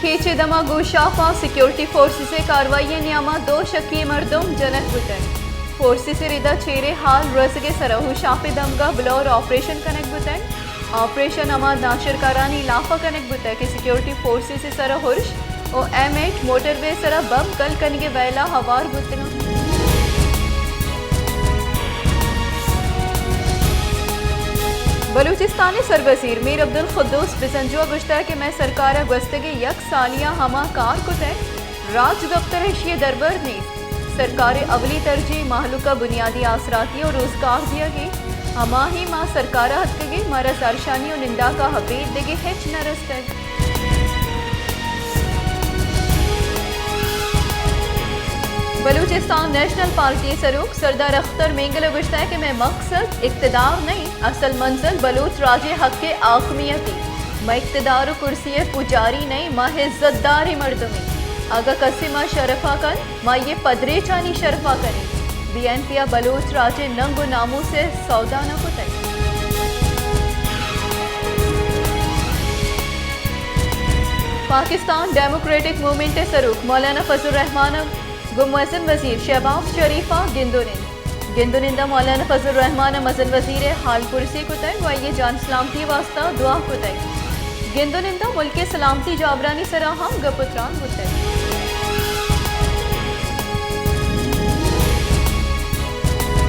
کیچ ءِ دمگ ءُ شاپ ءَ سیکورٹی فورسز ءِ کاروائی ءِ نیام ءَ دو شکی مردم جنگ بوتگ۔ فورسز ءِ رد ءَ چیریں ہال رسگ ءِ سر ءَ شاپ ءِ دمگ ءَ بلور آپریشن کنگ بوتگ۔ آپریشن ہما ناشرکارانی لاپ ءَ کنگ بوتگ کہ سیکورٹی فورسز ءِ سر ءَ ارش ءُ ایم ایٹ موٹروے ءِ سر ءَ بمب گل کنگ ءِ ویل ءَ ہوار بوتگ اَنت۔ بلوچستان ءِ سروزیر میر عبدالقدوس بزنجو ءَ گوشتگ کہ مئے سرکار ءَ گوستگیں یک سالی ءَ ہما کار کتگ، راج دپتر ءَ ایشی ءِ دربر نیست۔ سرکار ءِ اولی ترجیح مہلوک ءَ بنیادی آسراتی ءُ روزگار دیگ اِنت۔ ہماہی ما سرکار ءَ اتکگیں، مارا زہرشانی ءُ ننداک ءَ ابید دگہ ہچ نہ رستگ۔ بلوچستان نیشنل پارٹی ءِ سروک سردار اختر مینگل ءَ گوشتگ کہ مئے مقصد اقتدار نہ اِنت، اصل منزل بلوچ راج ءِ حق ءِ حاکمیت اِنت۔ ما اقتدار ءُ کرسی ءِ پجاری نہ ایں، ما عزت داریں مردم ایں۔ اگاں کسے ما شرف ءَ کنت، ما آئی ءِ پدریچانی شرف ءَ کنیں۔ بی این پی ءَ بلوچ راج ءِ ننگ ءُ ناموس ءِ سودا نہ کتگ۔ پاکستان ڈیموکریٹک موومنٹ ءِ سروک مولانا فضل الرحمان ءَ گوں مزن وزیر شہباز شریف ءَ گند ءُ نند۔ گند ءُ نند ءَ مولانا فضل الرحمان ءَ مزن وزیر ءِ ہال پرسی کتگ ءُ آئی ءِ جان سلامتی ءِ واستہ دعا کتگ۔ گند ءُ نند ءَ ملک ءِ سلامتی جاورانی سرا ہم گپ ءُ تران بوتگ۔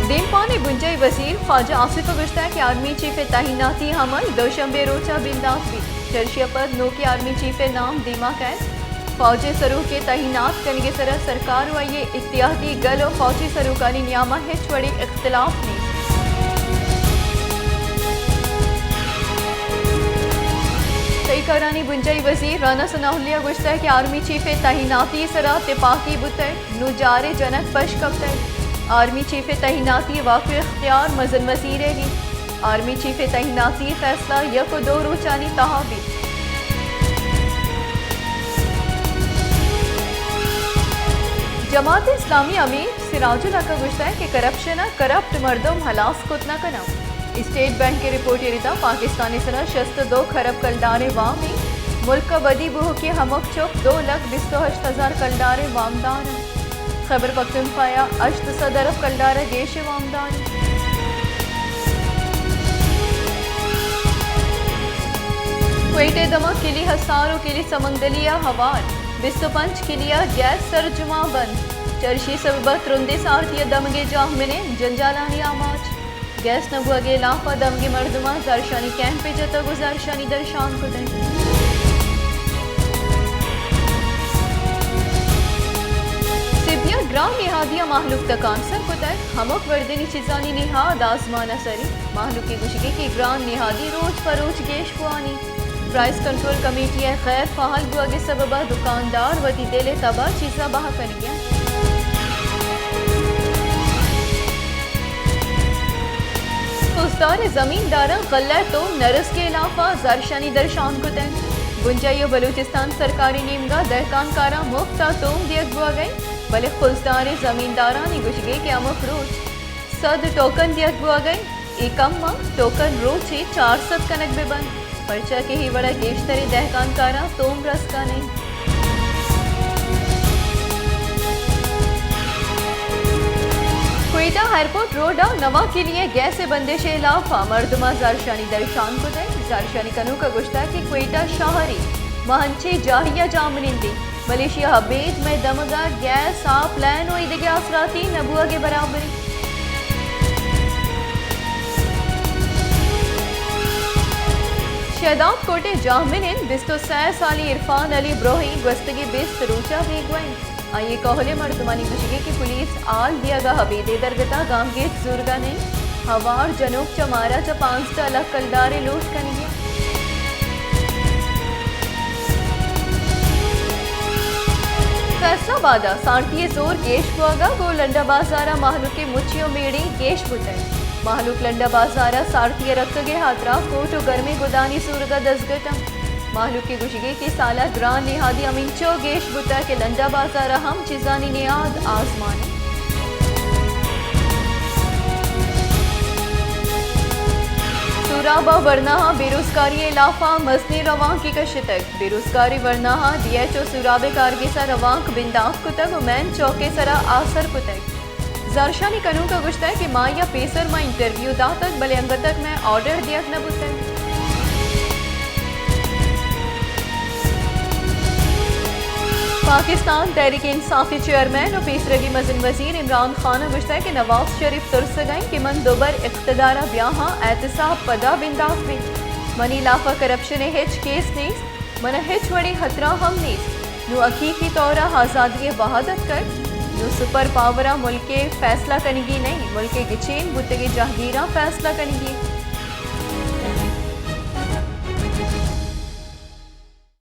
دیمپان ءِ بنجاہی وزیر خواجہ آصف ءَ گوشتگ کہ آرمی چیف ءِ تعیناتی عمل دوشنبے ءِ روچ ءَ بندات بیت۔ چرشی ءَ پد نوکیں آرمی چیف ءِ نام دیما کئیت۔ فوج ءِ سروک ءِ تعینات کنگ ءِ سرا سرکار ءُ آئی ءِ اتحادی گل ءُ فوجی سروکانی نیام ءَ ہچ وڑیں اختلاف نیست۔ تہی کارانی بنجاہی وزیر رانا ثناء اللہ ءَ گوشتگ کہ آرمی چیف ءِ تعیناتی ءِ سرا تپاکی بوتگ، نوں جارے جنگ پش کپتگ۔ آرمی چیف ءِ تعیناتی ءِ واک ءُ اختیار مزن وزیر ءِ اِنت۔ آرمی چیف ءِ تعیناتی ءِ فیصلہ یک ءُ دو روچانی تہا بیت۔ جماعت اسلامی ءِ امیر سراج الحق ءَ گوشتگ کہ کرپشن ءَ کرپٹ مردم ہلاس کت نہ کناں۔ اسٹیٹ بینک ءِ رپورٹ ءِ ردا پاکستان ءِ سرا شست ءُ دو کھرب کلداریں وام اِنت۔ ملک ءَ بدی بوہوکیں ہمک چک دو لکھ بیست ءُ ہشت ہزار کلداریں وامدار اَنت۔ خیبر پختونخوا ءَ ہشت سد ارب کلدار ءَ گیش ءِ وامدار اِنت۔ کوئٹہ ءِ دمگ کلی حصار ءُ کلی سمنگلی ءَ ہوار، بیست ءُ پنچ کلی ءَ گیس سرجماں بند۔ چرشی ءِ سبب ءَ ترندیں سارتی ءَ دمگی جاہمنند جنجالانی آماچ۔ گیس نہ بوہگ ءِ ہلاپ ءَ دمگی مردماں زہرشانی کیمپے جتگ ءُ زہرشانی درشان کتگ۔ سبی ءَ گران نہادی ءَ مہلوک تکانسر کتگ، ہمک وردنی چیزانی نہاد آزمان ءَ سر اِنت۔ مہلوک ءِ گوشگ اِنت کہ گران نہادی روچ پہ روچ گیش بوان اِنت۔ پرائس کنٹرول کمیٹی ءِ غیر فعال بوہگ ءِ سبب ءَ دکاندار وتی دل ءِ تب ءَ چیزاں بہا کنگ ءَ اَنت۔ خضدار ءِ زمینداراں غلہ ءِ توم نہ رسگ ءِ ہلاپ ءَ زہرشانی درشان کتگ۔ بنجاہی ءُ بلوچستان سرکار ءِ نیمگ ءَ دہکان کاراں مفت ءَ توم دیگ بوہگ ءَ اِنت، بلے خضدار ءِ زمیندارانی گوشگ اِنت کہ ہمک روچ سد ٹوکن دیگ بوہگ ءَ اِنت۔ اے کم ءَ ٹوکن روچے چار سد کنگ بہ بنت، پرچا کہ اے وڑ ءَ گیشتریں دہکان کاراں توم رسگ ءَ نہ اِنت۔ کوئٹہ ایئرپورٹ روڈ ءَ نواں کلی ءِ گیس ءِ بندش ءِ ہلاپ ءَ مردماں زہرشانی درشان کتگ۔ زہرشانی کنوک ءَ گوشتگ کہ کوئٹہ شہر ءِ ماں انچیں جاہے ءَ جاہمنند ایں، بلے ایشی ءَ ابید مئے دمگ ءَ گیس، آپ لائن ءُ ایدگہ آسراتی نہ بوہگ ءِ برابر اِنت۔ شہداد کوٹ ءِ جاہمنند بیست ءُ سئے سالی عرفان علی بروہی گوستگیں بیست روچ ءَ بیگواہ اِنت۔ آئی ءِ کہول ءِ مردمانی گوشگ اِنت کہ پولیس ہال دیگ ءَ ابید ءِ درگت ءَ گامگیج زورگ ءَ نہ اِنت۔ ہوار جنوک چہ مارا چہ پانزدہ لکھ کلدارے لوٹ کنگ ءَ اِنت۔ فیصل آباد ءَ سارتی ءِ زور گیش بوگ ءَ گوں لنڈا بازار ءَ مہلوک ءِ مچی ءُ میڑی گیش بوتگ۔ مہلوک لنڈا بازار ءَ سارتی ءِ رکگ ءِ ہاترا کوٹ ءُ گرمیں گدانی زورگ ءَ دزگٹ اَنت۔ مہلوک ءِ گوشگ اِنت کہ سال ءَ گران نہادی ہمینچو گیش بوتگ کہ لنڈا بازار ءَ ہم چیزانی نہاد آزمان اِنت۔ سوراب ء ورناہاں بے روزگاری ء ہلاف ء مزنیں روانکے کشتگ۔ بے روزگاری ورناہاں ڈی ایچ او سوراب ء کارگس ء روانک بندات کتگ و مین چوک ء سرا آسر کتگ۔ زھرشانی کنوک ء گوشتگ کہ ماہی ء پیسر ما انٹرویو داتگ، بلے انگت تک مئے آرڈر دیگ نہ بوتگ۔ پاکستان تحریک انصاف ء چیئرمین و پیسرگی مزن وزیر عمران خان ء گوشتگ کہ نواز شریف ترسگ ء انت کہ من دوبر اقتدار ء بیاہاں، احتساب پدا بندات بیت۔ منی لاف ء کرپشن ء ہچ کیس نیست، من ء ہچ وڑیں خطرہ ہم نیست۔ نوں حقیقی طور ء آزادی ء بہا اتکگ۔ نوں سپر پاور ء ملک ء فیصلہ کنگی نہ انت، ملک ء گچین بوتگیں جہگیراں فیصلہ کنگی انت۔